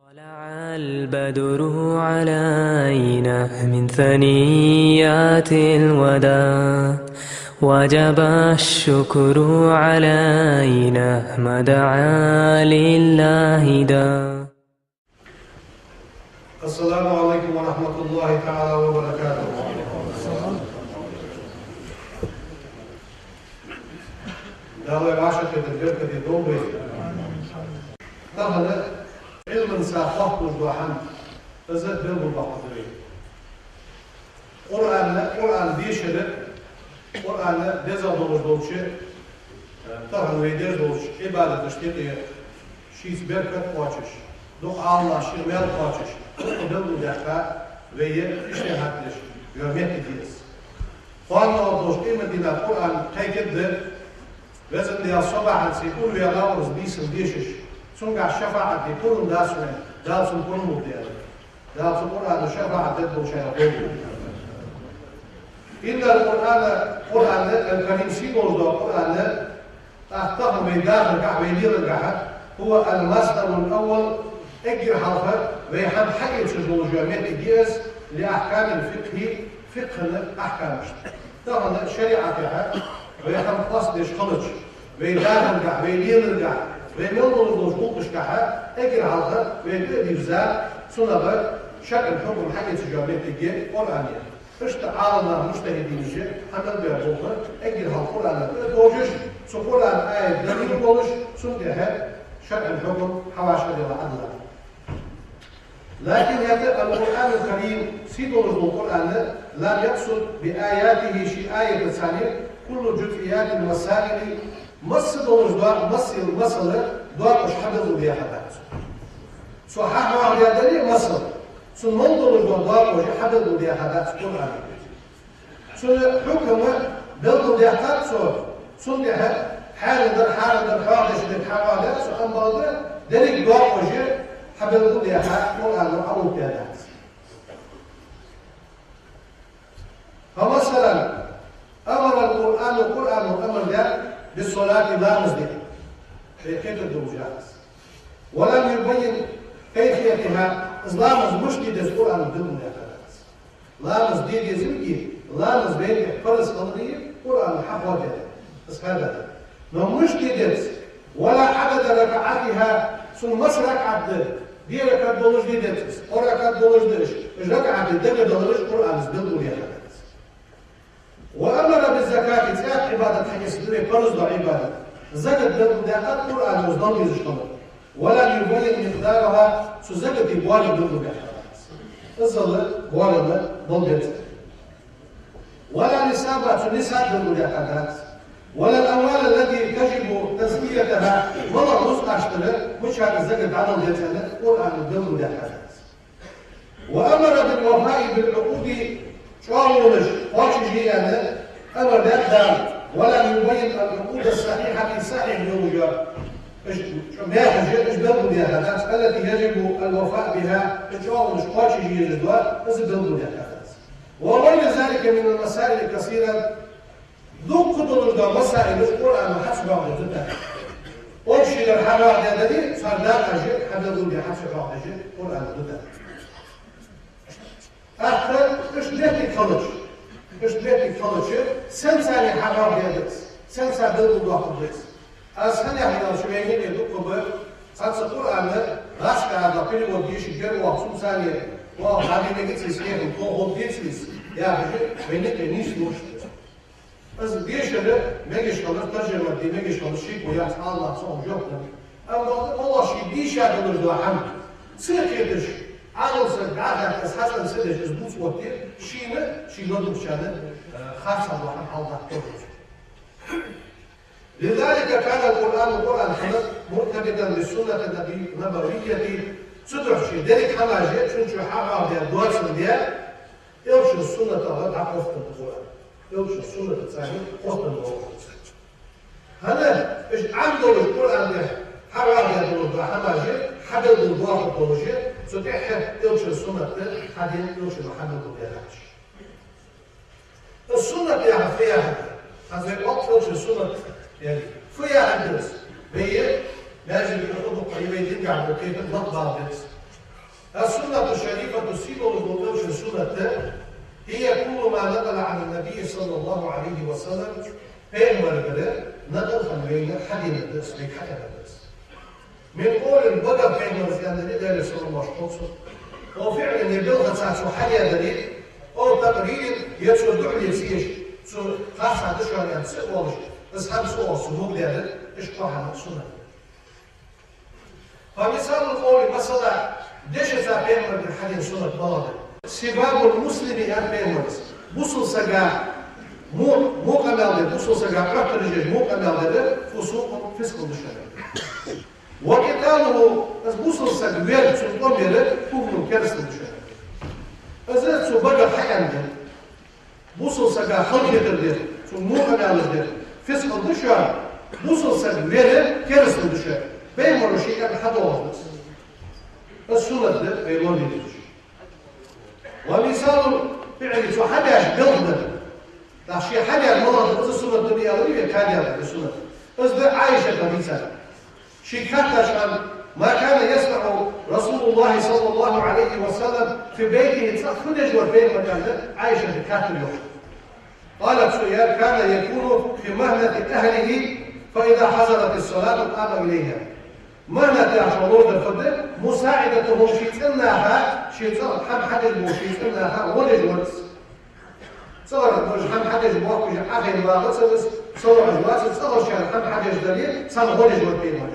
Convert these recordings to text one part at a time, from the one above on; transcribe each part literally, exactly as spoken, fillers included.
طلع البدر علينا من ثنيات الوداع، وجب الشكر علينا ما دعا لله داع. السلام عليكم ورحمة الله تعالى وبركاته. Дала вай вӀашагӀкхетар беркате долда вай. Тахан Ӏилманца хьоахадеш дола хӀама, из белгалдоаккхаргда вай. Къуръан, Къуръан дешар, Къуръан дезагӀа долаш долча, тахан вай деш долча Ӏибадаташта юкъе шийца беркат кхоачаш, дукха Ӏаламнаха шийх маьл кхоачаш, дукха белгалдаьккха вай иштта хьадеш йола моттиг я из. Кхоана долаш къематдийнахьа Къуръан кхайкаргда, Везан Даьла, со бахьан цу урве гӀалгӀаз бийсан дешаш, цунгахьа шафаӀат де пурам дац вайна, Дала цунна пурам лургда. Дала цу Къуръана шафаӀат дергдолчарех долда. إن القرآن, Къуръан, الكريم, сий долаш дола Къуръан, тӀаккха тахан вай дахаргахьа, вай леларгахьа, هو المصدر الأول, эггара хьалха вай хӀама хьаэцаш долаш йола моттиг я из, لأحكام الفقه, фикъхӀан ахькамашта. Тахан шариӀатехьа вай хӀама къоастадеш хилча, вай дахаргахьа, вай леларгахьа, вай мел долаш долча гӀулакхашкахьа эггара хьалха вай тӀадирза, цунах шарӀан хьукам хьаэцаш йола моттиг я Къуръан я. Иштта Ӏаламнаха, мужтахӀидинаша хьа мел баь болх эггара хьалха Къуръана тӀа а товжаш, цу Къуръана аят далил долаш, цунна тӀехьа шарӀан хьукам хьавӀашагӀъелла Ӏадал. لكن хӀаьта القرآن الكريم, сий долаш дола Къуръан, لم يقصد بآياته, ший аятаца, كل جزئيات المسائل, масса долаш дола, масса, масала доакъош хьабелгалдаьха дац. Цо хьахьоахадаь дале а масала, цун мел долаш дола доакъош хьабелгалдаьха дац Къуръана. Цун хьукам белгалдаьккхад цо, цунна тӀехьа хьарам дар, хьарам дар хьоахадеш дар хьахьоахадаьд цо, амма бакъда деррига доакъош хьабелгалдаьха Къуръано Ӏоултадаьдац. فمثلا أمر القرآن, Къуръано амар даьд, بالصلاة, ламаз де. Вай кхетаргдолаш я из. ولم يبين كيفيتها, из ламаз мишта де деза Къуръано белгалдаьхадац. Ламаз де дезилга, ламаз вайна тӀа параз хилар Къуръано хьахьоахадаьд, из хьадаьд. Но мишта де деза, ولا عدد ركعاتها, цун масса ракаӀат да, де ракаӀат долаш де деза, кхо ракаӀат долаш да, уж ракаӀаташ дагадалараш Къуръано белгалдаьхадац. وأمر بالزكاة, цхьаькха Ӏибадат хьаэцаргда вай, параз дола Ӏибадат. Закат белгалдаьккхад Къуръано из дала дезаш хилар. ولم يبين مقدارها, цу заката боарам белгалдаьккхадац. Иззал боарам дала деза. ولا نصابها, цун нисаб белгалдаьккхадац. ولا الأموال التي تجب تزكيتها, малагӀа рузкъаш дар, мичара закат дӀадала деза аьнна, Къуръано белгалдаьккхадац. وأمر بالوفاء بالعقود, чӀоагӀонаш кхоачашъе аьнна амар даьд Дала. ولم يبين العقود الصحيحة, сахьихь йолаш йола, уж мехаш, уж белгалдаьхадац, التي يجب الوفاء بها, уж чӀоагӀонаш кхоачашъе езаш дола, из белгалдаьхадац. وغير ذلك من المسائل كثيرة, дукха долаш дола масаилаш Къуръано хьа ца хьоахадаь да тӀаккха. Общий дар хьа хьоахадаь дале, цар дакъа а хьабелгалде хьа ца хьоахадеш Къуръано да тӀаккха. ТӀаккха иштта моттиг хилча, иштта моттиг хилча, сенца хьа хьоахадаь да из, сенца белгалдоаккхаргда из. Аз хьанехьа аьлча, вайна юкъе дукха ба, цхьацца Къуръан гӀазкхий да перевод дешаргья оаха, цунца оаха хьабе мегац из, кхетам тхо хӀама деций из, яхаш, вайна юкъе нийслуш да. Из дешар мегаш хилар, таржамаш де мегаш хилар, шеко яц, Ӏаламнаха цох жоп дала. Амма бакъда моллагӀа ший дийша долаш дола хӀама ца кхеташ, Ӏаламсаг дӀахаьтта, из хьацӀенна ца деш, из буц отте, шийна, ший ладувгӀачарна, э, харцахьа дола хӀама хьалдаккха тохаш. لذلك كان القرآن, Къуръан хиннад, مرتبطا بالسنة النبوية, цудухьа ший деррига хӀамаш, цун чу хьахьоахадаь доацар да, Элчан суннатагӀа дӀакхухтан да Къуръан. Элчан суннатаца хухтан да Къуръан. ХӀана, уж Ӏам долаш Къуръан тӀа хьахьоахадаь долаш дола хӀамаш, хьабелгалдоаккхаш долаш, цу тӀехьа Элчан суннат хьадена, Элчано хьабелгалдаьхача. Из суннат яхар фу яхар да? Хьажал, вай оал Элчан суннат яхар. Фу яхар да из? Вай маьждиге хьадукха, вай динагахьа бола кхетам лакхбала беза. السنة الشريفة, сийлахь долча суннат, هي كل ما نقل عن النبي صلى الله عليه وسلم, пайхамарагара накъал хинна вайна хьадена да из, вайга хьадена да из. من قول, багах пайхамара аьннар да, Даьла салам-моаршал хилда цунна. أو فعل, е белхаца цо хьадаьдар да, أو تقرير, е цо духьале ца еш, цо харцахьа да шоана аьнна ца оалаш, из хӀама ца оалаш цо вуг даьдар, иштта кхо хӀама суннат. فمثال القول, масала, дешаца пайхамарагара хьадена суннат малагӀа да? سباب المسلم, аьннад пайхамара, бусалба сага во-, во къамаьл дар, бусалба сага Ӏоттараш еш во къамаьл дар, فسوق, фискъал да шоана. وقتاله, из бусалба саг вер, цунна тӀом бер, كفر, керастал да шоана. Из цо багах хьааьннар да. Бусалба сага халахетар дар, цунна во къамаьлаш дар фискъал да шоана, бусалба саг вер керастал да шоана. Пайхамара ше аьнна хьадоагӀаш да из. Из суннат да, вай лорадеш. ومثال الفعل, цо хьадаьча белхаца. ТӀаккха ше хьадаьр малагӀа да, из суннат да аьлар вай, кхы даьр да суннат. Из да Ӏайшата хьадис. Шийга хаьттача хана: ما كان يصنع رسول الله صلى الله عليه وسلم في بيته, цӀагӀа фу деш вар пайхамар, аьнна, Ӏайшага хаьттар йоах. قالت, цо аьлар: كان يكون في مهنة أهله، فإذا حضرت الصلاة قام إليها. Магьнат яхачох лорадер фуд, مساعدتهم, ший цӀен наха, ший цӀагӀа хӀама хьадеш болча ший цӀен наха гӀо деш вар из. ЦӀагӀара бараш хӀама хьадеш боахкаш Ӏохайна вагӀац из, салоӀаш вац из, цӀагӀарчар хӀама хьадеш дале, царна гӀо деш вар пайхамар.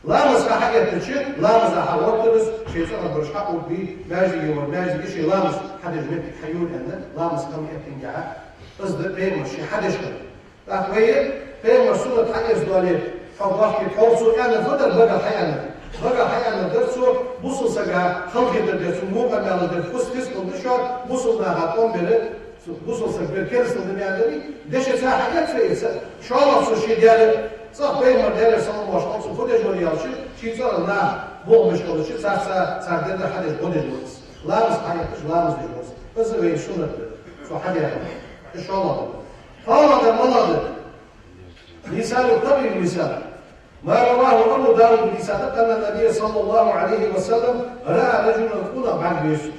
Ламаз ха хьаэттача, ламаза хьаоттар из, ший цӀагӀара бараш хьаоттабий, маьждиге вар маьждиге, ший ламаз хьадеш моттиг хьайора аьнна, ламаз ха ма эттингехьа, из да пайхамара ше хьадеш хиннар. ТӀаккха вай пайхамара суннат хьаэца доале, хьо бахке, хьо цо аьннар фу дар, багах хьааьннар? Багах хьааьннар дар цо бусалба сага халахетар дар, цунна во къамаьлаш дар, фус-, фискъал да шоана, бусалба наха тӀом бер, бусалба саг вер керастал да аьннар, дешаца хьаэц вай из. ШоллагӀа цо ше даьр, цӀагӀа пайхамар, Даьла салам-моаршал хилда цунна, фу деш вар аьлча, ший цӀагӀара наха болх беш хилча, царца, цар даьр хьадеш гӀо деш вар из. Ламаз хьаэттача ламаз деш вар из. Из вайна суннат да, цо хьадаьр. Из шоллагӀа да. КхоалагӀдар малагӀа да? مثال التقرير, مثال. ما رواه أبو داود, مثال, أن النبي صلى الله عليه وسلم رأى رجلا, къонах бӀаргавайра цунна.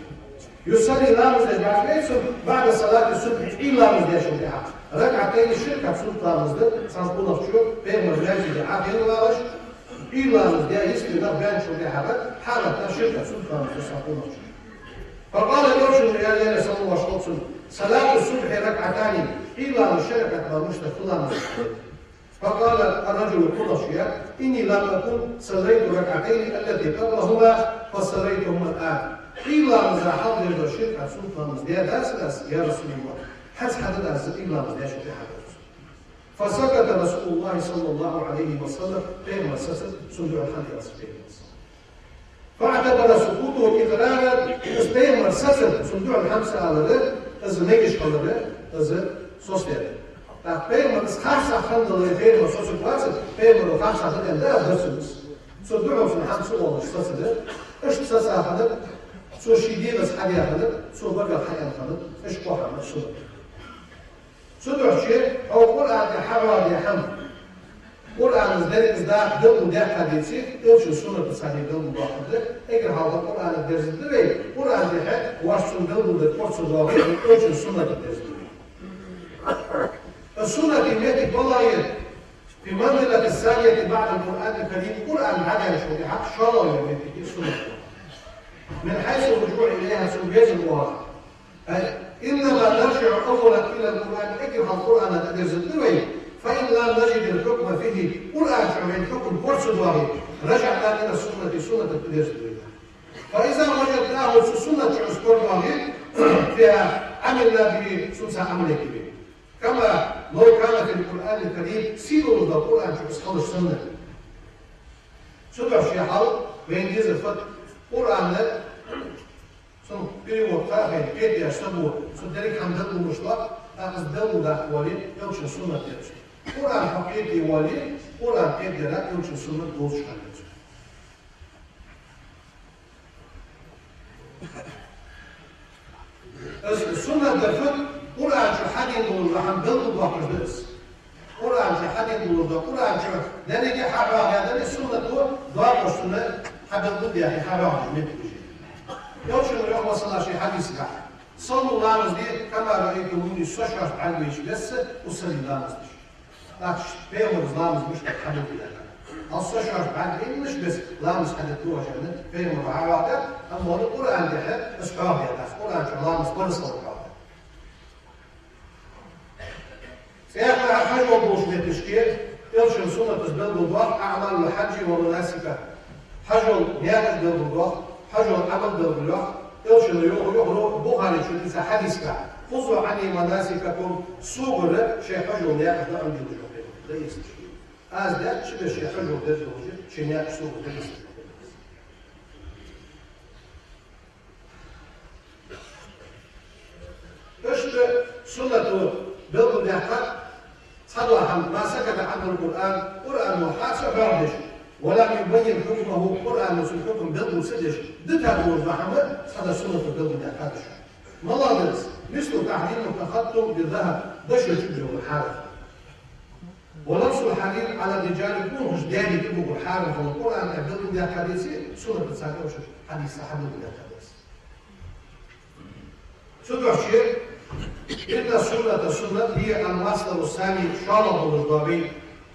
يصلي, ламаз деш бӀаргавайра цунна, بعد صلاة الصبح, Ӏуйра ламаз дечул тӀехьагӀа. ركعتين, ши ракаӀат суннат ламаз да, цхьан къонахчо пайхамара маьждиге Ӏохайна вагӀаш, Ӏуйра ламаз даь йисте нах баьнначул тӀехьагӀа, хьалатта ши ракаӀат суннат ламаз да цхьан къонахчо. فقال, элчано аьлар, Даьла салам-моаршал хилда цунна: صلاة الصبح ركعتان, Ӏуйра ламаз ши ракаӀат ма мишта фу ламаз да. فقال الرجل, къонахчо аьлар: إني لم أكن صليت الركعتين التي قبلهما فصليتهما الآن. Ӏуйра ламаза хьалха деш дола ши ракаӀат суннат ламаз даьдац аз, я Расулаллах, хӀанз хьадир аз Ӏуйра ламаз дечул тӀехьагӀа. فسكت رسول الله صلى الله عليه وسلم, пайхамар сецар, цун духьал хӀама ца аьлар пайхамара. فاعتبر سكوته إقرارا, из пайхамар сецар, цун духьал хӀама ца алар, из мегаш хилар, из соцадаьр. ТӀаккха пайхамар из харцахьа хиннадале, пайхамар соцаргвац, пайхамара харцахьа да аьнна да аз дар цунна из. Цун духьал цун хӀама ца оалаш сецар, иштта сецар хиннад, цо ший дегӀаца хьадаь хиннад, цо багах хьааьнна хиннад, иштта кхо хӀама суннат. Цудухьа хьо Къуръан тӀа хьахьоадаь хӀама, Къуръана деррига дакъа далла дехка деце, элчан суннатаца цхьана далла доаккхаргда, эггара хьалха Къуръанага дерзаргда вай, Къуръан тӀехьа вайна цунна далла дар кхоачаш доагӀа, элчан суннатага дерзаргда вай. Из суннат я моттиг малагӀа я? في المنزلة الثانية بعد القرآن الكريم, Къуръан дӀадаьнначул тӀехьагӀа шоллагӀа я моттиг суннат. من حيث الرجوع إليها, цун везар оаха. أي إنما نرجع أولا إلى القرآن, эггара хьалха Къуръана тӀадерзаргда вай, فإن لم نجد الحكم فيه, Къуръан чу вайна хьукам кора ца доагӀе, رجعنا إلى السنة, суннатага тӀадерзаргда вай. فإذا وجدناه, цу суннат чу из кора доагӀе, فيها عملنا به, цунца Ӏамал ергья вай. كما لو كان في القرآن الكريم, сийлахь долча Къуръан чу из хилча санна. Цудухьа ший хьал вайна дезар фуд? Къуръана Цун перевод кхаьчача, кхетаеш саг ва, цу деррига хӀама даллалуш ва, тӀаккха из даллалургдоацаш вале, элчан суннат деза. Къуръан хьо кхетаде вале, Къуръан кхетадар элчан суннат долча хана деза. Из суннат дар фуд? Къуръан чу хьадена долаш дола хӀама даллалургдоаккхаш да из. Къуръан чу хьадена долаш да, Къуръан чу деррига хьахьоахадаь дале, суннато доаккхаш цунна Белгалдаьха хьавоагӀаш метта уже. Элчано йоах, масала, ший хьадисагахь: «صلوا», ламаз де, «كما رأيتموني», со шоашта бӀаргавайча бесса, «أصلي», ламаз деш. ТӀаккха пайхамара ламаз мишта хьабелгалдаьд? Аз со шоашта бӀаргавайнача бесса ламаз хьадергда оаш, аьнна, пайхамара хьавоагӀа, амма вай Къуръан тӀа из хьоахадаьдац, Къуръан чу ламаз парз хилар хьоахадаьд. ЦӀаькха а хьажол болча метташка, Элчан суннатаца белгалдоах: «أعمال الحج ومناسكه». Хьажол наькъаш белгалдоах, хьажол Ӏамал белгалйоах. Элчано йоах, йоах Бухаре чу дийца хьадисагахь: «خذوا عني مناسككم», согара шоай хьажол наькъаш дӀаӀомаделаш, йоах, дӀаэцалаш. Аз даьча бесса шоай хьажол дергдолаш, шоай наькъаш согара дӀаэцалаш. Иштта суннато белгалдаьккхад цхьадола хӀама: «ما سكت عنه القرآن», Къуръано хьа ца хьоахадеш, «ولم يبين حكمه», Къуръано цун хьукам белгал ца деш, дита дола хӀама цхьадола суннато белгалдаьккхад шоана. МалагӀа да из? «مثل تحريم التختم بالذهب», дошо чубийлар хьарам. «ولبس الحرير على الرجال», кӀунхаш даьнна тӀабугар хьарам хилар Къуръано белгалдаьккхад, суннато цхьаккха хьадис хьабелгалдаьккхад. Цудухьа, «إن السنة», суннат, «هي المصدر الثاني», шоллагӀа долаш дола вай,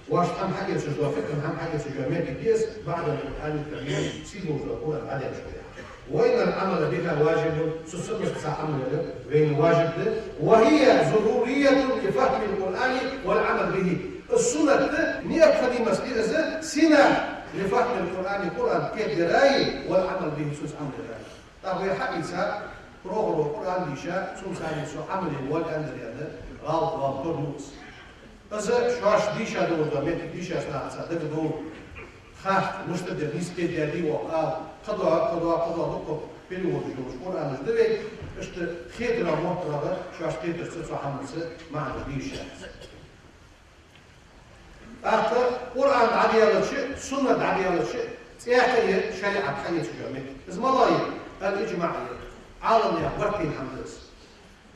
вайна хӀама хьаэцаш дола, фикъхӀа хӀама хьаэцаш йола моттиг я из, «بعد القرآن الكريم», сийдолаш дола Къуръан дӀадаьнначул тӀехьагӀа. «وإن العمل بها واجب», цу суннатаца Ӏамал яр вайна важиб да. «وهي ضرورية لفهم القرآن والعمل به». Из суннат необходимость я из сенна, «لفهم القرآن», Къуръан кхетадараи, «والعمل به», цунца Ӏамал дараи. ТӀаккха вай хьаийца, рогӀера Къуръан дийша, цунца цхьана со Ӏамал е воалл аьнна дар, гӀалат вола тӀор ма ва из. Из шоаш дийша долаш дола моттиг дийшача нахаца дагадоагӀа, хатта, мишта дар, нийса кхетадаьдий оаха ала, кхыдола, кхыдола, кхыдола дукха переводаш йолаш Къуръанаш да вай, иштта хетарах, моттарах, шоаш кхетарца, цу хӀаманца маӀанаш дийша. ТӀаккха Къуръан дӀадаьлча, суннат дӀадаьлча, цӀаькха а я шариӀат хьаэцаш йола моттиг. Из малагӀа я? الإجماع я. Ӏаламнаьха барт баьнна хӀама да из.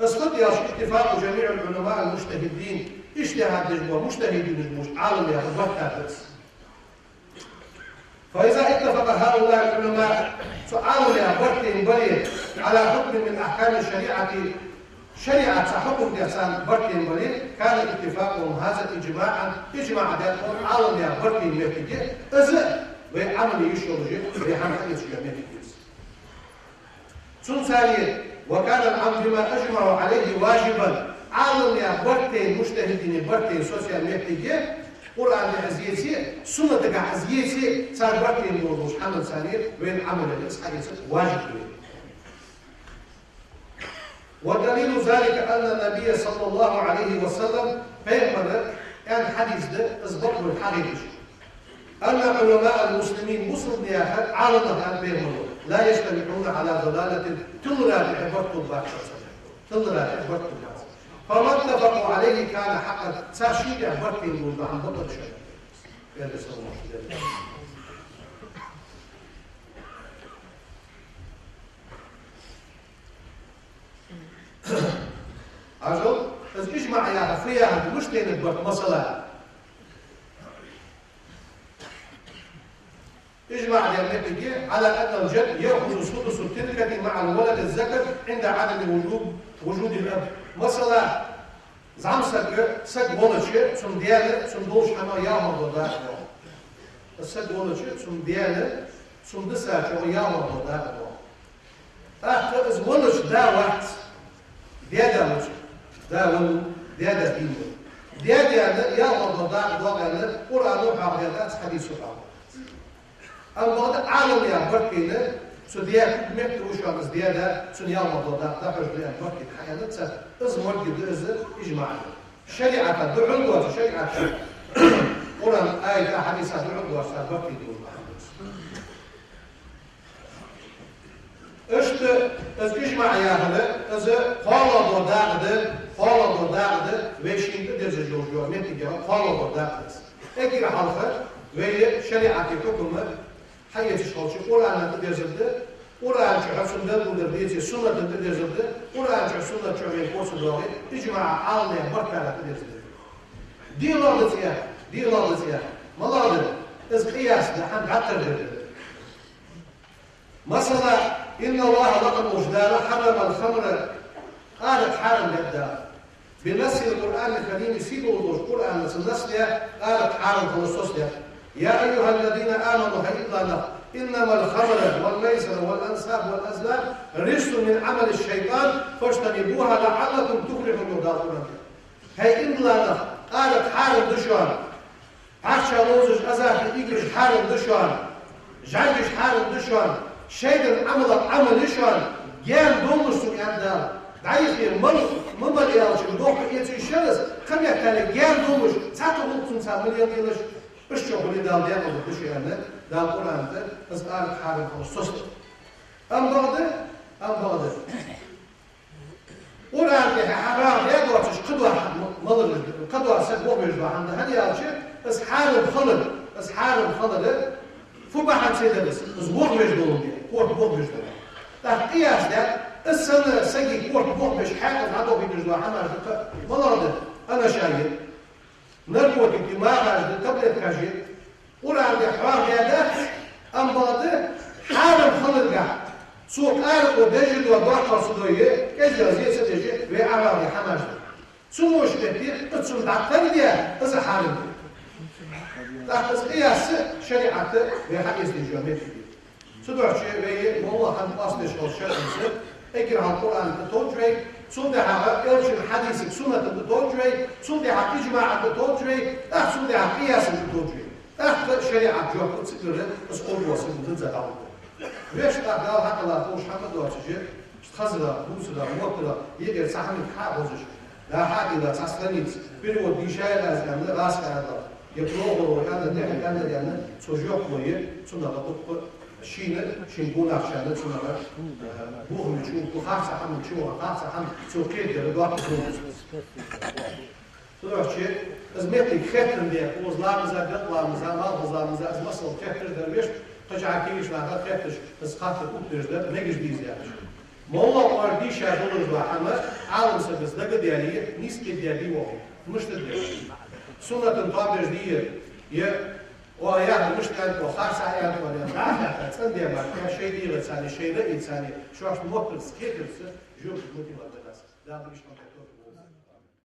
Из фуд аьлча, «اتفاق جميع العلماء المجتهدين», иджтихӀад деш бола муджтахӀидинаш болча Ӏаламнаьха барт да из. «فإذا اتفق هؤلاء العلماء», цу Ӏаламнаьха барт баьнна бале, «على حكم من أحكام الشريعة», шариӀата цхьа хьукам тӀа царна барт баьнна бале, «كان اتفاقهم هذا إجماعا», иджмаӀ даьд хьона Ӏаламнаьха барт баьнна моттиг я из, вай Ӏамал е йиш йолаш я, вай хӀама хьаэцаш йола моттиг я из. Цунца цхьана: «وكان العمل بما أجمعوا عليه واجبا». Ӏаламнаьха барт баьнна, муджтахӀидина барт баьнна соцаяь моттиг я, Къуръан тӀа из еце, суннатагахь из еце, цар барт баьнна долаш хӀаманца цхьана вайна Ӏамал яр, из хьаэцар важиб да вайна. «ودليل ذلك أن النبي صلى الله عليه وسلم», пайхамара аьнна хьадис да из бакъдар хьагӀийташ. «أن علماء المسلمين», бусалба наьха Ӏаламнах, аьннад пайхамара, «لا يجتمعون على ضلالة», тилара тӀехьа барт хургбац цар. Тилара тӀехьа барт хургбац. «فما اتفقوا عليه كان حقا», цар ший тӀехьа барт баьнна долаш дола хӀама бакъ да шоана. Хьажал, из иджмаӀ яхар фу яхар да, мишта тайнад барт, масала. ИджмаӀ даь моттиг я: «على أن الجد يأخذ سدس التركة مع الولد الذكر عند عدم وجوب، وجود الأب». Масала, зӀамсаг, саг велча, цун даьна, цун долча хӀамах ялхлагӀа дола дакъа доагӀа. Саг велча, цун даьна, цун дисача ялхлагӀа дола дакъа доагӀа. ТӀаккха из велча да вац. Даьда велча, да веннав, даьда дийна ва. Даьдаьна ялхлагӀа дола дакъа доагӀа аьнна Къуръано хьоахадаьдац, хьадисо хьоахадаьдац. Амма бакъда Ӏаламнаьха барт баьнна, цу даь куг метта ва шоана из даьда, цун ялхлагӀа дола дакъа дӀахьош да аьнна барт баьнна хьааьннад цар, из мо да из, иджмаӀ да. ШариӀата духьал доацаш, шариӀата, Къуръан аята, хьадиса духьал доацаш цар барт баьнна долаш хӀама да из. Иштта из иджмаӀ яхар, из кхоалагӀа дола дакъа да, кхоалагӀа дола дакъа да, вай шийна тӀадерзаш йолаш йола моттиг я кхоалагӀа дола дакъа да из. Эггара хьалха вай шариӀата хьукам хьаэцаш хилча, Къуръана тӀадерзар да, Къуръан чу цун белгалдар деце, суннатана тӀадерзар да, Къуръан чу, суннат чу вайна кхоачаш доагӀе, иджмаӀ, Ӏаламнаьха бартара тӀадерзар да. ДиълагӀа да цӀаькха, диълагӀа да цӀаькха. МалагӀа да? Из къияс да, хӀама дӀатардар да. Масала, إن الله, лакха волча Дала, حرم الخمر, къаракъ хьарам даьд Дала. بنص القرآن الكريم, сийдолаш долча Къуръана цу нас даь, къаракъ хьарам хилар соцадаьд. يا أيها الذين آمنوا, хӀай иман дилла нах, إنما الخمر والميسر والأنصاب والأزلام رجس من عمل الشيطان فاجتنبوه لعلكم تفلحون, йоах Дала Къуръана тӀа. ХӀай иман дилла нах, къаракъ хьарам да шоана, пхьарча ловзаш, азартни играш хьарам да шоана, жӀаргаш хьарам да шоана, шайтӀан Ӏамал, Ӏамал я шоана, гаьна довлалаш цунга, аьннад Дала. ДӀайха мала, ма мала аьлча, дохка эца йиш яц, кхы меттел гаьна довлалаш, цхьаккха гӀулакх цунца ма леладелаш, иштта хуле Дала даькъала дергда шо, аьннад Дала Къуръана тӀа, из къаракъ хьарам хилар соцадаьд. Ам бакъда, ам бакъда. Къуръана тӀа хьа-, хьоахадаь доацаш кхыдола хӀама ма-, малараш да, кхыдола саг вохавеш дола хӀама да, хӀана аьлча, из хьарам хилар, из хьарам хилар фу бахьанца да из, из вохавеш долга да, корта вохавеш долга. ТӀаккха къияс даьд, из санна сага корта вохабеш хьаькъал дӀадохийташ дола хӀамаш да-кх, малагӀа да, анаша я, наркотики, махаш да, таблеткаш я. Къуръана тӀа хьоахадаьдац, ам бакъда хьарам хиларгахьа, цо къаракъо деш дола доккхал ца дой, кӀезига зе ца деш, вай Ӏамал де хӀамаш да. Цу мо ший метте, из цунна дӀатарде, из хьарам да. ТӀаккха из къияс шариӀата вай хьаэца дезаш йола моттиг я. Цудухьа вай моллагӀа хӀама къоастадеш хилча шарӀаца, эггара хьалха Къуръана тӀа товча вай, цул тӀехьагӀа элчан хьадисага, суннатага тӀа товча вай, цул тӀехьагӀа иджмаӀага тӀа товча вай, тӀаккха цул тӀехьагӀа къиясага тӀа товча вай. ТӀаккха шариӀата жоп цига луш, из къулбоса гулденна дӀагӀоргда. Вешта тӀаккха Дала хьакъала ховш хӀама доацаш, хазарах, бувцарах, моттарах, эггара цхьа хӀаманга хьа а хозаш, да хьа а дилла цхьа страница, перевод дийша яр аз аьнна, гӀазкхий аьнна, е прохоро аьнна, дехьа аьнна, аьнна, цо жоп лой, цунах дукха шийна, шийна гонахчарна, цунах, э, бохам чу, харца хӀама чу, харца хӀама цо кхетадаьр доккха хӀама да. Цудухьа из моттиг хеттаргда, укхаза ламаза, бакъ ламаза, малхбуза ламаза, из масала хеттаргда вешта, кхыча кагийча наха хетташ, из хаттар оттадеш дар мегаш деза яхаш. МоллагӀа дийша долаш дола хӀама Ӏалам сагаца дагадеи, нийса кхетадеи вохи. Мишта да? Суннатана тоабеш дий, е оаха яхар мишта аьннад, харца аьннад, е дӀахаьттад, цӀенде мара, е шоай дегӀацани, шоай раӀацани, шоашта моттарца, кхетарца жоп луш ма дий вай дагас. Дала иштта